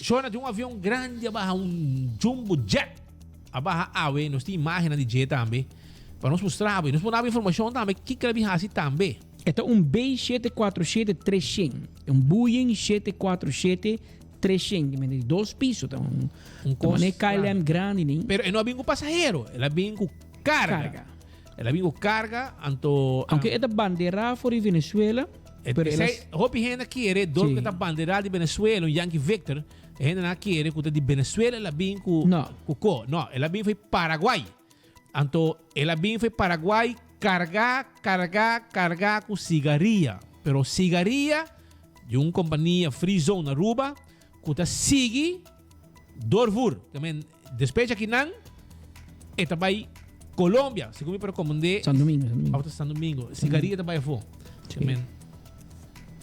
Shona tin un avion grandi a baha un jumbo jet a baha awe nos tin imagennan di dje tambe pa nos mustra bo y nos por dabo informacion tambe kiko el a bin haci tambe. E ta un B shete kuatro shete treshen, un Boeing shete kuatro shete treshen, ki mende di dos piso, ta un Un ta kos mane KLM grandi ni. Pero e no a bin ku pasahero, el a bin ku karga. Karga. El a bin ku karga, anto Aunke e ta banderá for di Venezuela, E pero el a Esei, hopi hende a kere, dor Sí. ku e ta banderá di Venezuela, un Yankee Victor, e hendenan a kere ku ta di Venezuela el a bin ku No. ku ko. No, el a bin for di Paraguay. Anto el a bin for di Paraguay kargá, kargá, kargá ku sigaria. Pero sigaria di un kompania Free Zone Aruba ku ta sigui doorvoer. Te men despues dje akinan e ta bai Colombia, segun mi por recomendé. San Domingo, San Domingo. Of ta San Domingo. Sigaria ta bai afó. Te men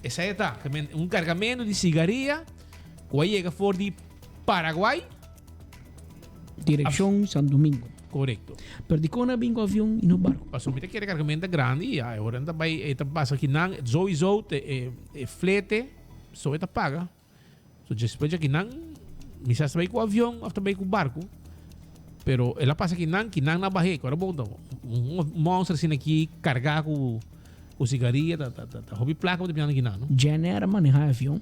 esei ta. Te men un kargamento di sigaria ku a yega for di Paraguay. Direccion San Domingo. Correcto. Pero dikon a bin ku avion y no barco? Pasobra mi ta kere kargamento ta grandi y ya e ora nan ta bai e ta pasa kinan sowieso te e flete so e ta paga. So despues dje kinan mi sa si ta bai ku avion of ta bai ku barco pero el a pasa kinan kinan nan a bah'é ku ora bon ta un monster asina aki karga ku Cu sigaria ta ta ta hopi placa bo ta piñando kinan no. Jenair a maneha e avion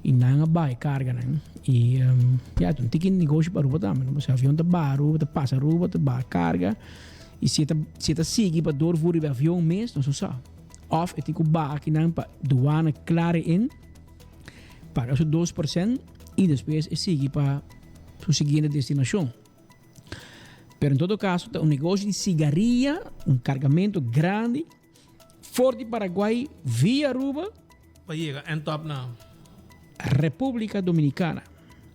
y nan a baha e carganan y ya ta un tiki negoshi pa Aruba tambe no pasobra avion ta baha Aruba ta pasa Aruba ta baha carga y si e ta si e ta sigui pa doorvoer riba e avion mes nos no sa of e tin cu baha kinan pa douane klare in paga su 2% y despues e sigui pa su siguiente destinacion. Pero en todo caso ta un negoshi di sigaria, un cargamento grandi for di Paraguay via Aruba Pa yega end up na Republica Dominicana.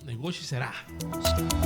Negoshi será. Sí.